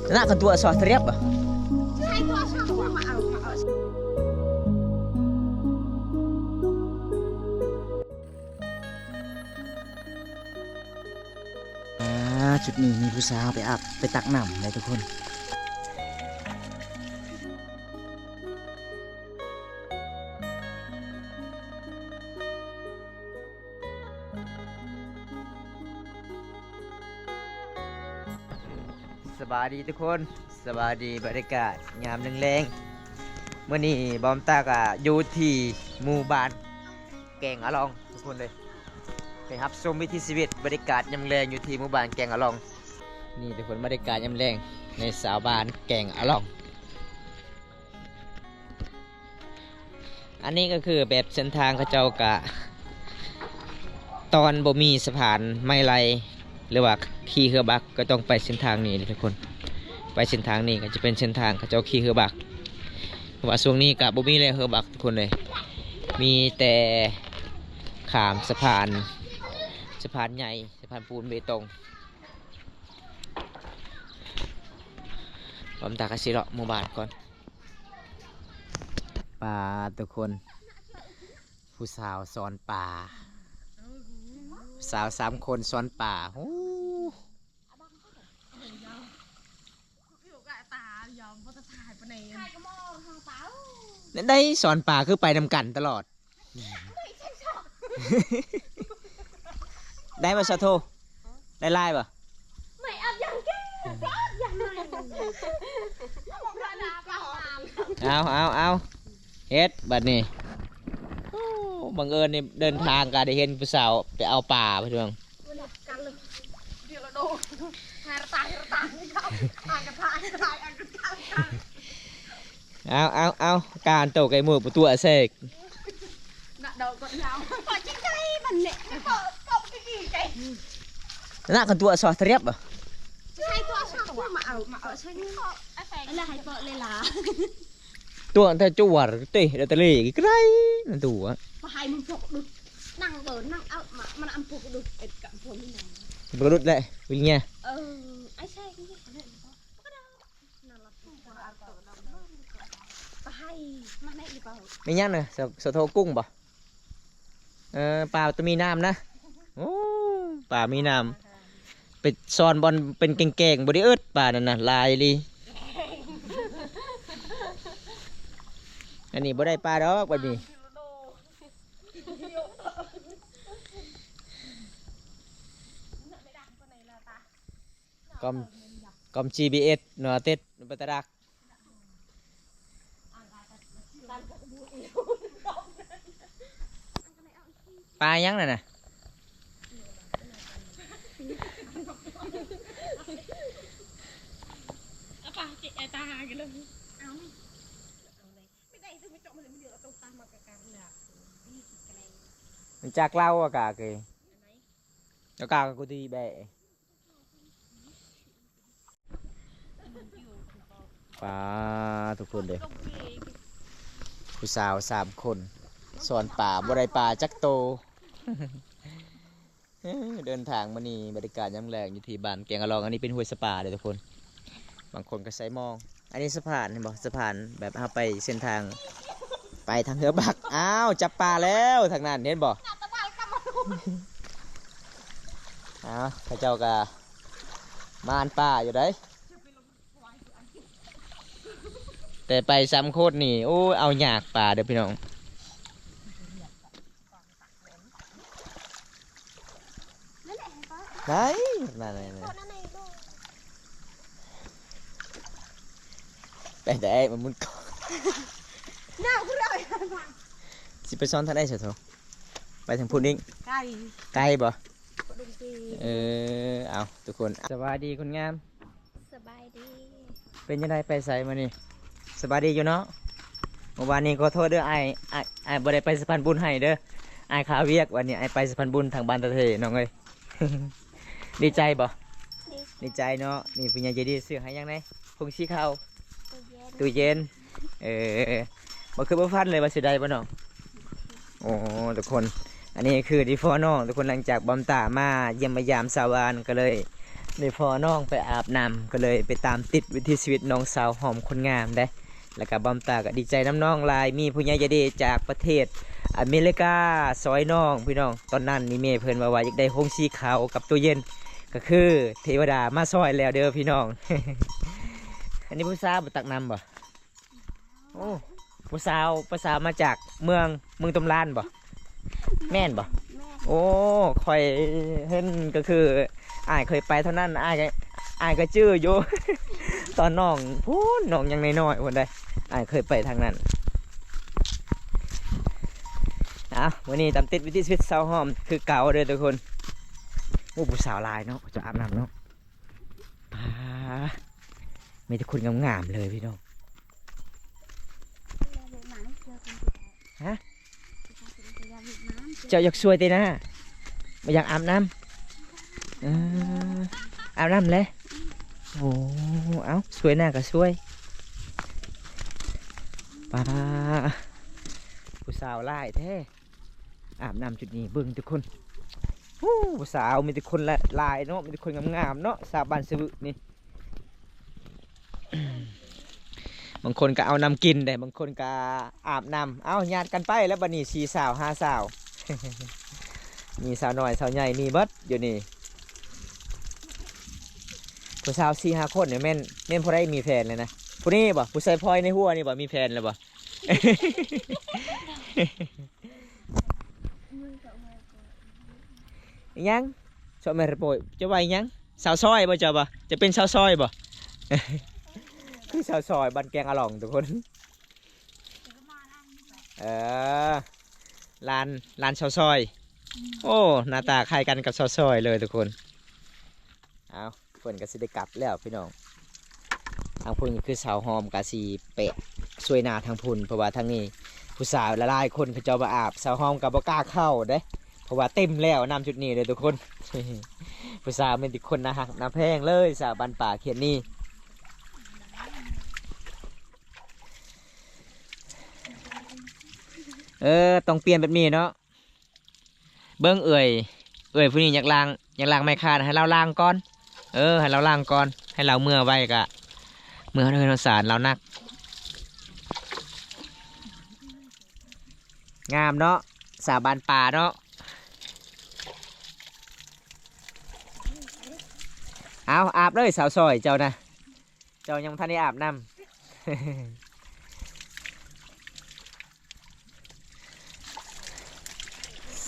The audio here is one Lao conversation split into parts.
Nak kan tua sah teriap bah. ອ່າ ຈຸດນີ້ມີຜູ້ສາວໄປອາບ ໄປຕັກນ້ຳເດ້ທຸກຄົນ. ສະບາຍດີທຸກຄົນ ສະບາຍດີ ບັນຍາກາດຍາມແລງໆ. ມື້ນີ້ບອມຕາກະຢູ່ທີ່ໝູ່ບ້ານແກງອະລອງທຸກຄົນເລີຍ ໄປຮັບຊົມວິຖີຊີວິດ ບັນຍາກາດຍາມແລງຢູ່ທີ່ໝູ່ບ້ານແກງອະລອງ. ນີ້ທຸກຄົນ ບັນຍາກາດຍາມແລງໃນຊາວບ້ານແກງອະລອງ. ອັນນີ້ກໍຄືແບບເສັ້ນທາງເຂົາເຈົ້າກະ ຕອນບໍ່ມີສະພານໄມ້ໄລ່ ຫຼືວ່າຂີ່ເຮືອບັກ ກໍຕ້ອງໄປເສັ້ນທາງນີ້ເດ້ທຸກຄົນ ໄປເສັ້ນທາງນີ້ກໍຈະເປັນເສັ້ນທາງເຂົາເຈົ້າຂີ່ເຮືອບັກ ເພາະວ່າຊ່ວງນີ້ກະບໍ່ມີແລ້ວເຮືອບັກທຸກຄົນເລີຍ ມີແຕ່ຂ້າມສະພານ ສະພານໃຫຍ່ ສະພານປູນເບຕົງ. ບອມຕາກະຊິເລາະໝູ່ບ້ານກ່ອນ. ປາ ທຸກຄົນ ຜູ້ສາວສອນປາ ສາວສາມຄົນສອນປາ. ໂອ້ ແນວໃດສອນປາຄືໄປນຳກັນຕະຫຼອດ? ໄດ້ບໍ່ສາໂທ? ໄດ້ຫຼາຍບໍ່? ເອົາ ເອົາ ເອົາ ເຮັດບັດນີ້. ໂອ້ ບັງເອີນນີ້ເດີນທາງກະໄດ້ເຫັນຜູ້ສາວໄປເອົາປາພີ່ນ້ອງ. ເອົາ ເອົາ ເອົາ ການໂຕໄກ່ໝູກປະຕູອາເຊກ. ນະ ຄັນຕົວະຊອສທະລຽບບໍ່? ໃສ່ຕົວະຊອສມາເອົາ ມາເອົາໃສ່ນີ້ ແລ້ວໃຫ້ເປາະເລລາ ຕົວະແຕ່ຈົວເຕະແລ້ວຕະເລໄກນະຕົວະ ບໍ່ໃຫ້ມັນພວກດຸດ ນັ່ງເດີນນັ່ງເອົາມາ ມັນອຳພວກດຸດ ເອັດກະພວກນີ້ນະ ບໍ່ດຸດແຫຼະວິນຍາ ເອີ ໄອ້ແຊກນີ້ ແມ່ນຫຍັງນະ ສະ ສະໂທກຸ້ງບໍ່? ເອີ ປາຕະມີນ້ຳນະ ໂອ້ ປາມີນ້ຳ ໄປຊ່ອນບ່ອນເປັນແກ້ງໆ ບໍ່ໄດ້ອຶດປານັ້ນນະ ຫຼາຍອີ່ຫຼີ ອັນນີ້ບໍ່ໄດ້ປາດອກບັດນີ້ ກ້ອງ ກ້ອງຈີພີເອັສເນາະ ຕິດໄປຕະດັກ ປາຫຍັງນັ້ນນະ? ມັນຈັກເລົ່າອາກາເກ ອາກາກະກູຕີແບະ. ປາ ທຸກຄົນເດີ ຜູ້ສາວສາມຄົນ ຊ່ອນປາ ບໍ່ໄດ້ປາຈັກໂຕ ເດີນທາງມື້ນີ້ ບັນຍາກາດຍາມແລງຢູ່ທີ່ບ້ານແກງອະລອງ ອັນນີ້ເປັນຫ້ວຍສະປາເດີທຸກຄົນ ບາງຄົນກໍໃສ່ມອງ ອັນນີ້ສະພານ ເຫັນບໍ່ ສະພານແບບເຮົາໄປເສັ້ນທາງ ໄປທາງເຮືອບັກ ອ້າວ ຈັບປາແລ້ວທາງນັ້ນ ເຫັນບໍ່? ອ້າວ ເຂົາເຈົ້າກໍມາອັນປາຢູ່ໃດ ແຕ່ໄປສາມຄົນນີ້ ໂອ້ຍ ເອົາຍາກປາເດີພີ່ນ້ອງ ໄດ້ ນັ້ນ ນັ້ນ ນັ້ນ ໄປໄດ້ ມັນໝຸນກ້ອງ ຊິໄປຊ່ອນທາງໃດຊະໂທ? ໄປທາງພຸ້ນອີກ ໄກ ໄກບໍ່? ເອີ ເອົາ ທຸກຄົນ ສະບາຍດີຄົນງາມ ສະບາຍດີ ເປັນຈັ່ງໃດໄປໃສມື້ນີ້? ສະບາຍດີຢູ່ເນາະ ມື້ວານນີ້ຂໍໂທດເດີ ອ້າຍ ອ້າຍ ອ້າຍບໍ່ໄດ້ໄປສະພານບຸນໃຫ້ເດີ ອ້າຍຄາວຽກ ວັນນີ້ອ້າຍໄປສະພານບຸນທາງບ້ານຕາເທນ້ອງເອີຍ ດີໃຈບໍ່? ດີໃຈເນາະ ມີຜູ້ໃຫຍ່ໃຈດີຊື້ໃຫ້ຫຍັງແດ່? ຜົງສີຂາວ ຕູ້ເຢັນ ຕູ້ເຢັນ ເອີ ບໍ່ຄິດບໍ່ຝັນເລີຍວ່າຊິໄດ້ບໍ່ນ້ອງ? ໂອ້ ທຸກຄົນ ອັນນີ້ຄືດີຟໍນ້ອງ ທຸກຄົນ ຫຼັງຈາກບອມຕາມາຢ້ຽມມາຢາມຊາວບ້ານ ກໍເລີຍ ໄດ້ພໍນ້ອງໄປອາບນ້ຳ ກໍເລີຍໄປຕາມຕິດວິຖີຊີວິດນ້ອງສາວຫອມຄົນງາມເດ້. ແລ້ວກໍບອມຕາກໍດີໃຈນຳນ້ອງຫຼາຍ ມີຜູ້ໃຫຍ່ໃຈດີຈາກປະເທດອາເມລິກາຊ່ອຍນ້ອງພີ່ນ້ອງ. ຕອນນັ້ນນີ້ແມ່ເພິ່ນວ່າ ວ່າຢາກໄດ້ໂຮງສີຂາວກັບຕູ້ເຢັນ ກໍຄືເທວະດາມາຊ່ອຍແລ້ວເດີພີ່ນ້ອງ. ອັນນີ້ຜູ້ສາວບໍ່ຕັກນ້ຳບໍ່? ໂອ້ ຜູ້ສາວ ຜູ້ສາວມາຈາກເມືອງ ເມືອງຕົມລານບໍ່? ແມ່ນບໍ່? ແມ່ນ. ໂອ້ ຂ້ອຍເຫັນກໍຄືອ້າຍເຄີຍໄປເທົ່ານັ້ນ ອ້າຍກໍ ອ້າຍກໍຈື່ຢູ່ ຕອນນ້ອງພຸ້ນ ນ້ອງຍັງນ້ອຍໆພຸ້ນເດ້ ອ້າຍເຄີຍໄປທາງນັ້ນ. ເອົາ ມື້ນີ້ຕາມຕິດວິຖີຊີວິດສາວຫອມຄືເກົ່າເດີທຸກຄົນ. ໂອ້ ຜູ້ສາວຫຼາຍເນາະ ເຂົາເຈົ້າອາບນ້ຳເນາະ. ປາ ມີແຕ່ຄົນງາມໆເລີຍພີ່ນ້ອງ. ຮະ? ເຈົ້າຢາກຊ່ວຍຕິນະ? ບໍ່ຢາກອາບນ້ຳ? ເອີ ອາບນ້ຳແຫຼະ. ໂອ້ ເອົ້າ ຊ່ວຍນາກໍຊ່ວຍ. ປາ ຜູ້ສາວຫຼາຍແທ້. ອາບນ້ຳຈຸດນີ້ເບິ່ງທຸກຄົນ. ໂອ້ ຜູ້ສາວມີແຕ່ຄົນຫຼາຍເນາະ ມີແຕ່ຄົນງາມໆເນາະ ສາວບ້ານສະວຶນີ້. ບາງຄົນກໍເອົານ້ຳກິນເດ້ ບາງຄົນກໍອາບນ້ຳ. ເອົ້າ ຍາດກັນໄປແລ້ວບັດນີ້ ສີ່ສາວ ຫ້າສາວ ມີສາວນ້ອຍສາວໃຫຍ່ມີເບິດຢູ່ນີ້. ຜູ້ສາວສີ່ຫ້າຄົນນີ້ແມ່ນ ແມ່ນຜູ້ໃດມີແຟນແລ້ວນະ? ຜູ້ນີ້ບໍ່? ຜູ້ໃສ່ພອຍໃນຫົວນີ້ບໍ່? ມີແຟນແລ້ວບໍ່? ອີຫຍັງ? ຊອກແມ່ນໂປຍ ຈະວ່າອີຫຍັງ? ສາວຊອຍບໍ່ ເຈົ້າບໍ່? ຈະເປັນສາວຊອຍບໍ່? ຄືສາວຊອຍບ້ານແກງອະຫຼອງທຸກຄົນ. ເອີ ຫຼານ ຫຼານສາວຊອຍ. ໂອ້ ໜ້າຕາຄ້າຍກັນກັບສາວຊອຍເລີຍທຸກຄົນ. ເອົາ ເພິ່ນກໍຊິໄດ້ກັບແລ້ວພີ່ນ້ອງ. ທາງພຸ້ນກໍຄືສາວຫອມກໍຊິໄປຊ່ວຍນາທາງພຸ້ນ ເພາະວ່າທາງນີ້ຜູ້ສາວຫຼາຍໆຄົນເຂົາເຈົ້າມາອາບ ສາວຫອມກໍບໍ່ກ້າເຂົ້າເດ້ ເພາະວ່າເຕັມແລ້ວນ້ຳຈຸດນີ້ເດ້ທຸກຄົນ. ຜູ້ສາວມີແຕ່ຄົນໜ້າຮັກໜ້າແພງເລີຍ ສາວບ້ານປ່າເຂດນີ້. ເອີ ຕ້ອງປ່ຽນແບບນີ້ເນາະ. ເບິ່ງເອື້ອຍ ເອື້ອຍຜູ້ນີ້ຢາກລ້າງ ຢາກລ້າງໄມ້ຄານ ໃຫ້ລາວລ້າງກ່ອນ. ເອີ ໃຫ້ລາວລ້າງກ່ອນ ໃຫ້ລາວເມືອໄວກະເມືອເຮືອນເຮືອນສານລາວໜັກ. ງາມເນາະ ສາວບ້ານປ່າເນາະ. ເອົາ ອາບເລີຍສາວຊອຍເຈົ້ານະ. ເຈົ້າຍັງບໍ່ທັນໄດ້ອາບນ້ຳ.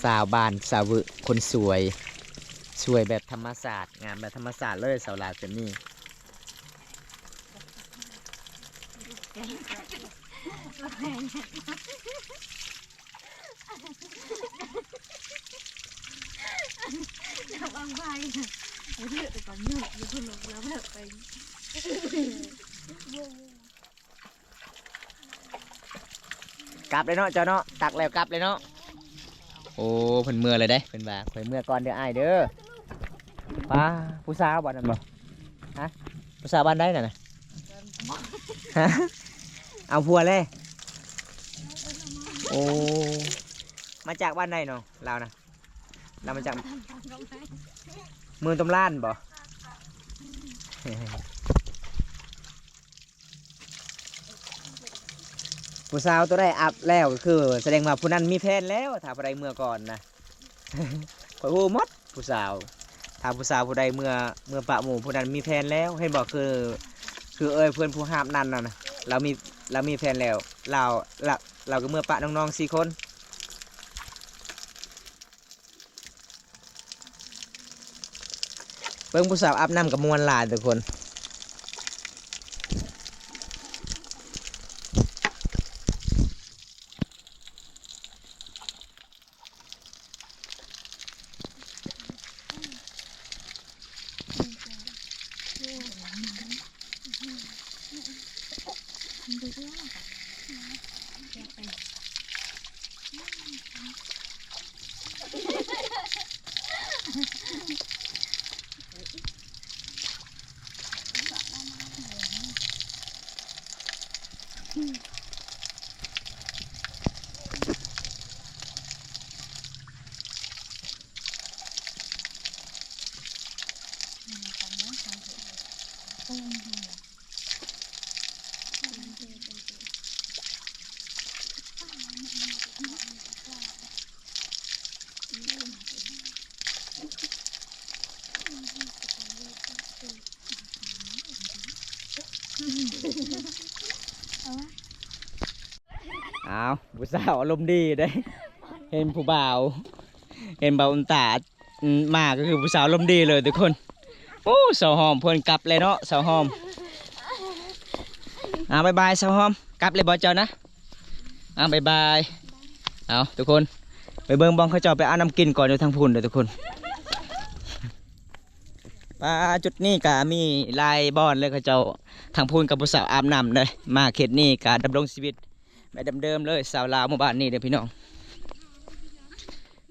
ສາວບ້ານສາວວຶ ຄົນສວຍ ສວຍແບບທຳມະຊາດ ງາມແບບທຳມະຊາດເລີຍ ສາວລາວຄົນນີ້. ກັບເລີຍເນາະເຈົ້າເນາະ ຕັກແລ້ວກັບເລີຍເນາະ. ໂອ້ ເພິ່ນເມືອເລີຍເດ້ ເພິ່ນວ່າ ຂ້ອຍເມືອກ່ອນເດີອ້າຍເດີ. ປ້າ ຜູ້ສາວບ້ານນັ້ນບໍ່? ຮະ? ຜູ້ສາວບ້ານໃດນັ້ນນະ? ຮະ? ເອົາຜົວເລີຍ. ໂອ້ ມາຈາກບ້ານໃດເນາະລາວນະ? ລາວມາຈາກເມືອງຕົມລານບໍ່? ຜູ້ສາວຕົວໃດອັບແລ້ວກໍຄືສະແດງວ່າຜູ້ນັ້ນມີແຟນແລ້ວ ຖ້າຜູ້ໃດເມືອກ່ອນນະ. ຂ້ອຍຮູ້ໝົດຜູ້ສາວ ຖ້າຜູ້ສາວຜູ້ໃດເມືອ ເມືອປະໝູ່ ຜູ້ນັ້ນມີແຟນແລ້ວ ເຫັນບໍ່? ຄື ຄືເອີຍເພື່ອນຜູ້ຫາບນັ້ນນະ ລາວມີ ລາວມີແຟນແລ້ວ ລາວ ລາວ ລາວກໍເມືອປະນ້ອງໆສີ່ຄົນ. ເບິ່ງຜູ້ສາວອາບນ້ຳກໍມ່ວນຫຼາຍທຸກຄົນ. ອ້າວ ຜູ້ສາວອາລົມດີເດ້ ເຫັນຜູ້ບ່າວ ເຫັນບ່າວອຸນຕາ ອືມ ມາກໍຄືຜູ້ສາວອາລົມດີເລີຍທຸກຄົນ. ໂອ້ ສາວຫອມເພິ່ນກັບແລ້ວເນາະ ສາວຫອມ. ອ້າວ ບາຍບາຍ ສາວຫອມ ກັບແລ້ວບໍ່ເຈົ້ານະ? ອ້າວ ບາຍບາຍ. ເອົາ ທຸກຄົນ ໄປເບິ່ງບ່ອນເຂົາເຈົ້າໄປເອົານ້ຳກິນກ່ອນ ຢູ່ທາງພຸ້ນເດີທຸກຄົນ. ປາ ຈຸດນີ້ກະມີຫຼາຍບ່ອນເລີຍ ເຂົາເຈົ້າ ທາງພຸ້ນກະຜູ້ສາວອາບນ້ຳເດີ. ມາເຂດນີ້ກະດຳລົງຊີວິດແບບເດີມໆເລີຍ ຊາວລາວໝູ່ບ້ານນີ້ເດີພີ່ນ້ອງ.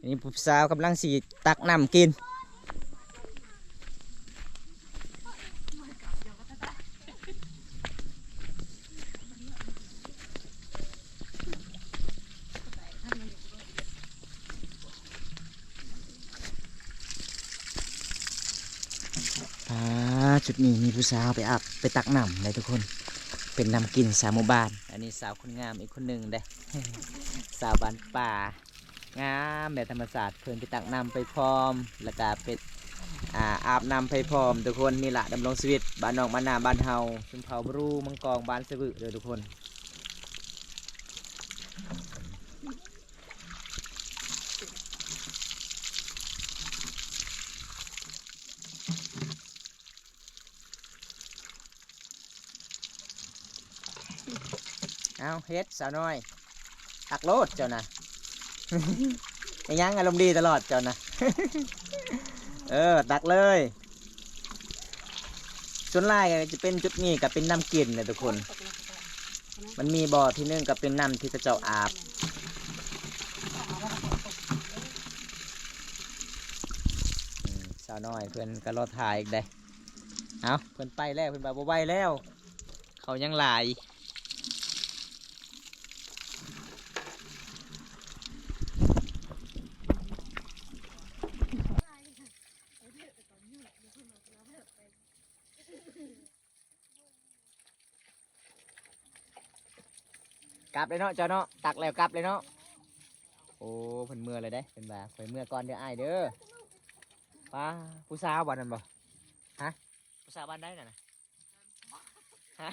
ນີ້ຜູ້ສາວກຳລັງຊິຕັກນ້ຳກິນ. ອ່າ ຈຸດນີ້ມີຜູ້ສາວໄປອາບ ໄປຕັກນ້ຳເດ້ທຸກຄົນ ເປັນນ້ຳກິນຊາວໝູ່ບ້ານ. ອັນນີ້ສາວຄົນງາມອີກຄົນໜຶ່ງເດ້ ສາວບ້ານປ່າ ງາມແບບທຳມະຊາດ ເພິ່ນໄປຕັກນ້ຳໄປພ້ອມ ແລ້ວກະໄປ ອາ ອາບນ້ຳໄປພ້ອມທຸກຄົນ. ນີ້ລະ ດຳລົງຊີວິດບ້ານນອກບ້ານນາບ້ານເຮົາ ຊົນເຜົ່າບຣູ ເມືອງກອງ ບ້ານສະວຶເດີທຸກຄົນ. ເອົາ ເຮັດສາວນ້ອຍ ຕັກໂລດເຈົ້ານະ. ອີຫຍັງອາລົມດີຕະຫຼອດເຈົ້ານະ. ເອີ ຕັກເລີຍ. ສ່ວນຫຼາຍກໍຈະເປັນ ຈຸດນີ້ກໍເປັນນ້ຳກິນນະທຸກຄົນ. ມັນມີບໍ່ ທີ່ໜຶ່ງກໍເປັນນ້ຳທີ່ເຂົາເຈົ້າອາບ. ອືມ ສາວນ້ອຍເພິ່ນກໍລໍຖ້າອີກເດ້. ເອົ້າ ເພິ່ນໄປແລ້ວ ເພິ່ນວ່າບໍ່ໄຫວແລ້ວ ເຂົາຍັງຫຼາຍ. ກັບເລີຍເນາະເຈົ້າເນາະ ຕັກແລ້ວກັບເລີຍເນາະ. ໂອ້ ເພິ່ນເມືອແລ້ວເດ້ ເພິ່ນວ່າ ຂ້ອຍເມືອກ່ອນເດີອ້າຍເດີ. ປ້າ ຜູ້ສາວບ້ານນັ້ນບໍ່? ຮະ ຜູ້ສາວບ້ານໃດນັ້ນນະ? ຮະ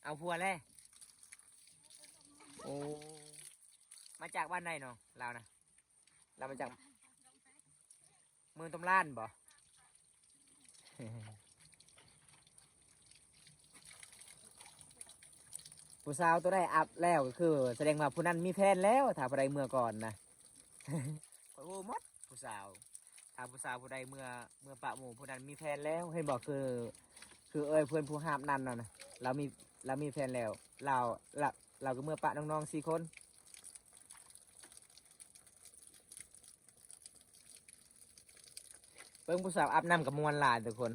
ເອົາຜົວແລ້ວ? ໂອ້ ມາຈາກບ້ານໃດເນາະລາວນະ? ລາວມາຈາກເມືອງຕົມລານບໍ່? ຜູ້ສາວຕົວໃດອັບແລ້ວ ກໍຄືສະແດງວ່າຜູ້ນັ້ນມີແຟນແລ້ວ ຖ້າຜູ້ໃດເມືອກ່ອນນະ. ຂ້ອຍຮູ້ໝົດຜູ້ສາວ ຖ້າຜູ້ສາວຜູ້ໃດເມືອ ເມືອປະໝູ່ ຜູ້ນັ້ນມີແຟນແລ້ວ ເຫັນບໍ່? ຄື ຄືເອື້ອຍເພິ່ນຜູ້ຫາບນັ້ນນະ ລາວມີ ລາວມີແຟນແລ້ວ ລາວ ລາວ ລາວກໍເມືອປະນ້ອງໆ ສີ່ຄົນ. ເບິ່ງຜູ້ສາວອາບນ້ຳກໍມ່ວນຫຼາຍທຸກຄົນ.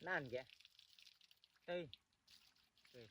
Nan kìa. Tơi. Tơi.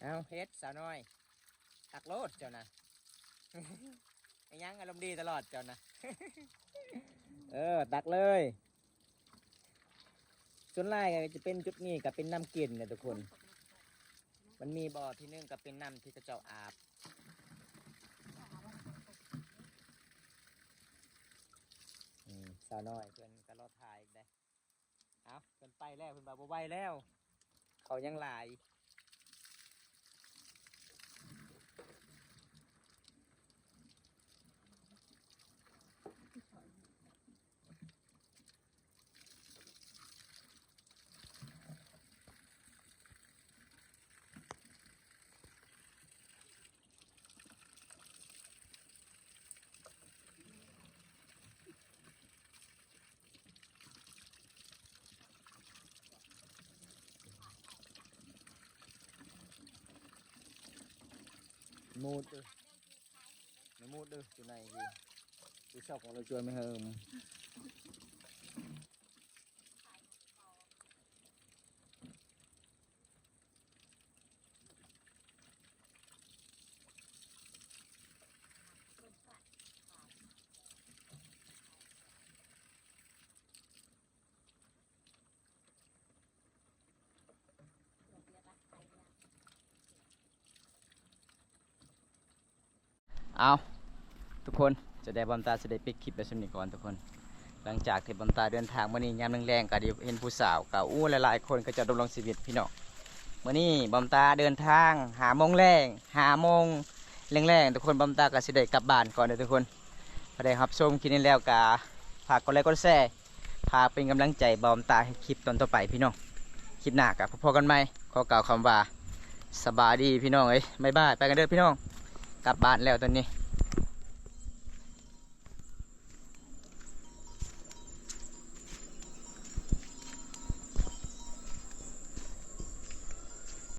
ເອົາ ເຮັດສາວນ້ອຍ ຕັກໂລດເຈົ້ານະ ອີຫຍັງອາລົມດີຕະຫຼອດເຈົ້ານະ ເອີ ຕັກເລີຍ. ສ່ວນຫຼາຍກໍຈະເປັນຈຸດນີ້ກໍເປັນນ້ຳກິນນະທຸກຄົນ ມັນມີບໍ່ທີໜຶ່ງກໍເປັນນ້ຳທີ່ເຂົາເຈົ້າອາບ ອືມ ສາວນ້ອຍເພິ່ນກໍລໍຖ້າອີກເດ້. ເອົ້າ ເພິ່ນໄປແລ້ວ ເພິ່ນວ່າບໍ່ໄຫວແລ້ວ ເຂົາຍັງຫຼາຍ. ໝູດເດີ ໝູດເດີ ຢູ່ໃນຢູ່ ຢູ່ຊອກຂອງລາວຈວຍມາເຮີມ. ເອົາ ທຸກຄົນ ຈະໄດ້ ບ່າວຕາຊິໄດ້ປິດຄລິບໄວ້ສ່ຳນີ້ກ່ອນທຸກຄົນ. ຫຼັງຈາກທີ່ບ່າວຕາເດີນທາງມື້ນີ້ ຍາມແລງໆ ກໍໄດ້ເຫັນຜູ້ສາວ ກໍ ໂອ້ ຫຼາຍໆຄົນເຂົາເຈົ້າດຳລົງຊີວິດພີ່ນ້ອງ. ມື້ນີ້ບ່າວຕາເດີນທາງຫ້າໂມງແລງ ຫ້າໂມງແລງໆ ທຸກຄົນ ບ່າວຕາກໍຊິໄດ້ກັບບ້ານກ່ອນເດີທຸກຄົນ. ໃຜໄດ້ຮັບຊົມຄລິບນີ້ແລ້ວກໍຝາກກົດໄລກົດແຊ ຝາກເປັນກຳລັງໃຈບ່າວຕາເຮັດຄລິບຕອນຕໍ່ໄປພີ່ນ້ອງ. ຄລິບໜ້າກໍພໍ້ກັນໃໝ່. ຂໍກ່າວຄຳວ່າ ສະບາຍດີພີ່ນ້ອງເອີຍ ບາຍບາຍ ໄປກັນເດີພີ່ນ້ອງ ກັບບ້ານແລ້ວຕອນນີ້.